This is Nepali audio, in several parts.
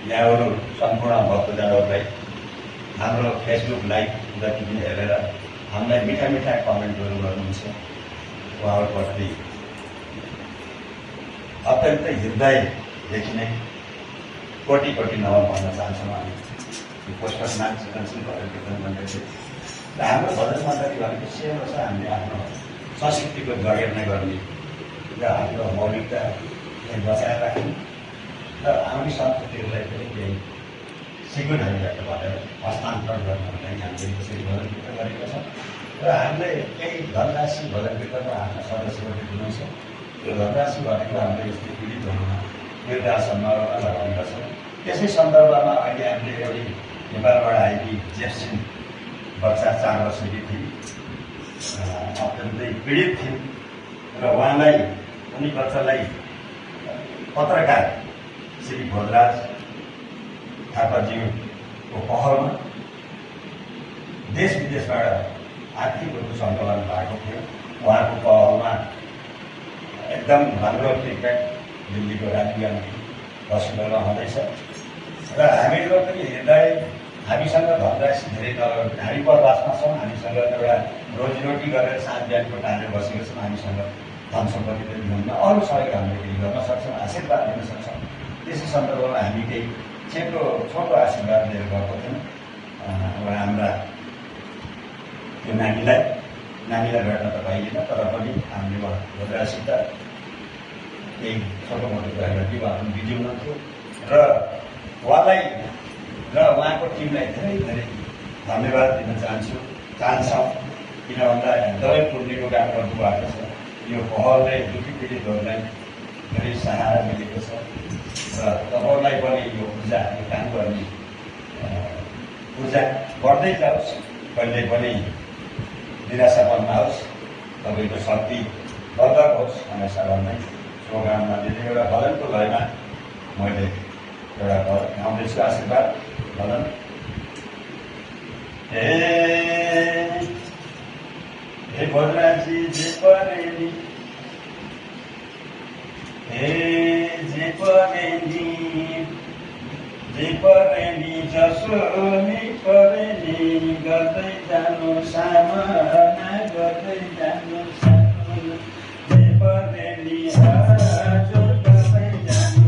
यहाँहरू सम्पूर्ण भक्तजनहरूलाई हाम्रो फेसबुक लाइभ जति पनि हेरेर हामीलाई मिठा मिठा कमेन्टहरू गर्नुहुन्छ उहाँहरूप्रति अत्यन्तै हृदयदेखि नै कोटि कोटि नमन भन्न चाहन्छौँ। हामी पोस्टर नाचिरहन्छौँ भजन कीर्तन भन्दै र हाम्रो भजन मण्डली भनेको सेवा छ। हामीले आफ्नो संस्कृतिको जगेर्ना गर्ने र हाम्रो मौलिकता बचाएर राख्ने र आउने संस्कृतिहरूलाई पनि केही सिकुन हामीबाट भनेर हस्तान्तरण गर्नलाई हामीले यसरी भजन कीर्तन गरेका छौँ र हामीले केही धनराशि भजन कीर्तनमा आफ्ना सदस्यहरूले दिनुहुन्छ। त्यो धनराशि भनेको हामीले यस्तो पीडितहरूमा वृद्धाश्रममा लगाउने छौँ। त्यसै सन्दर्भमा अहिले हामीले एउटी नेपालबाट आएकी जेप्सिन बच्चा 4 वर्षकी थिए, अत्यन्तै पीडित थिइन् र उहाँलाई उनी बच्चालाई पत्रकार श्री भोजराज थापाज्यूको पहलमा देश विदेशबाट आर्थिक रूपमा सङ्कलन भएको थियो। उहाँको पहलमा एकदम राम्रो ट्रिटमेन्ट दिल्लीको राजीव गान्धी हस्पिटलमा हुँदैछ र हामीहरू पनि हृदय हामीसँग धनराशि धेरै नगर्नु, हामी प्रवासमा छौँ, हामीसँग एउटा रोजीरोटी गरेर साँझ बिहानको टाढेर बसेको छौँ, हामीसँग धन सम्पत्ति पनि हुन्न, अरू सहयोग हामीले केही गर्न सक्छौँ, आशीर्वाद दिन सक्छौँ। त्यसै सन्दर्भमा हामी केही छोटो आशीर्वाद दिएर गएको थियौँ हाम्रा त्यो नानीलाई भेट्न त पाइएन, तर पनि हामीले भोजरासित केही छोटो मोटो गरेर उहाँहरू बिजी हुनुहुन्थ्यो र उहाँलाई र उहाँको टिमलाई धेरै धेरै धन्यवाद दिन चाहन्छौँ। किन भन्दा एकदमै पुण्यको काम गर्नुभएको छ। यो पहलले दुःखी पीडितहरूलाई धेरै सहारा मिलेको छ र तपाईँलाई पनि यो ऊर्जा, यो काम गर्ने ऊर्जा बढ्दै जाओस्, कहिले पनि निराशापन नहोस्, तपाईँको शक्ति बर्धक होस् हमेसा भन्दै प्रोग्राममा दिने एउटा भजनको लयमा मैले एउटा गाउँदैछु आशीर्वाद भजन। हे भोजराजी जे परेनी, जे परेनी जसो नि परेनी गर्दै जानु सामना, गर्दै जानु सामना, जे परेनी हजुर गर्दै जानु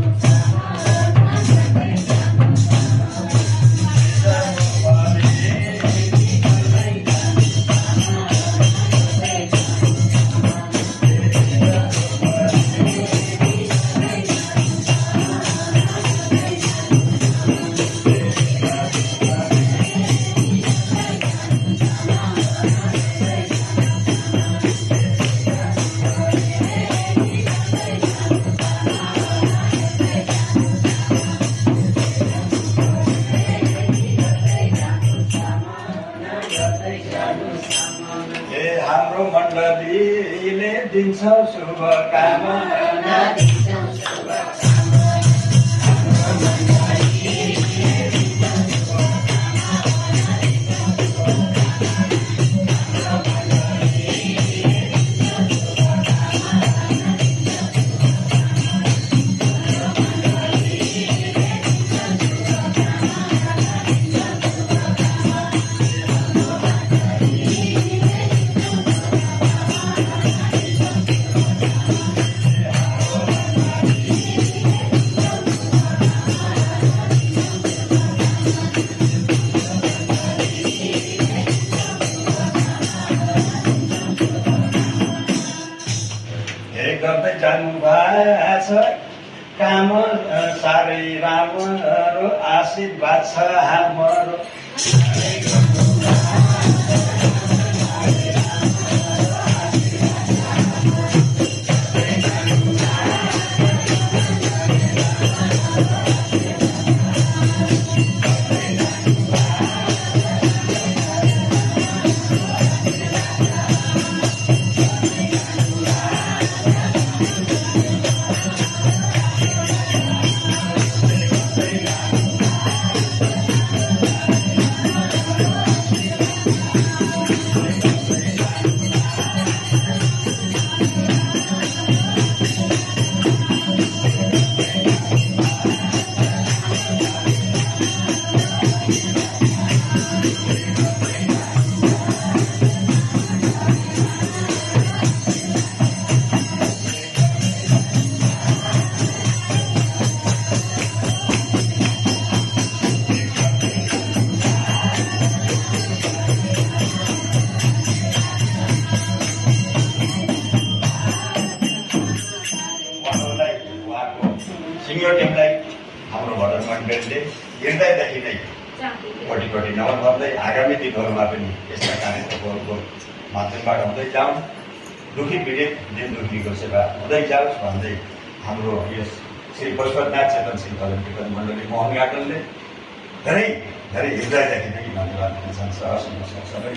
हाम्रो मण्डलीले दिन्छौँ शुभकामना, गर्दै जानु भएको छ काम साह्रै राम्रो, आशीर्वाद छ हाम्रो। उहाँको सिनियर टिमलाई हाम्रो भटर मण्डलले हृदयदेखि नै कोटी कोटी नमन गर्दै आगामी दिनहरूमा पनि यस्ता कार्यक्रमहरूको माध्यमबाट हुँदै जाउँ, दुखी पीडित दिन दुखीको सेवा हुँदै जाओस् भन्दै हाम्रो यस श्री पशुपतिनाथ चेतनशील कल्याण कीर्तन मण्डली मोहन गार्डनले धेरै धेरै हृदयदेखि नै धन्यवाद दिन चाहन्छ। सबै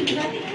Gracias.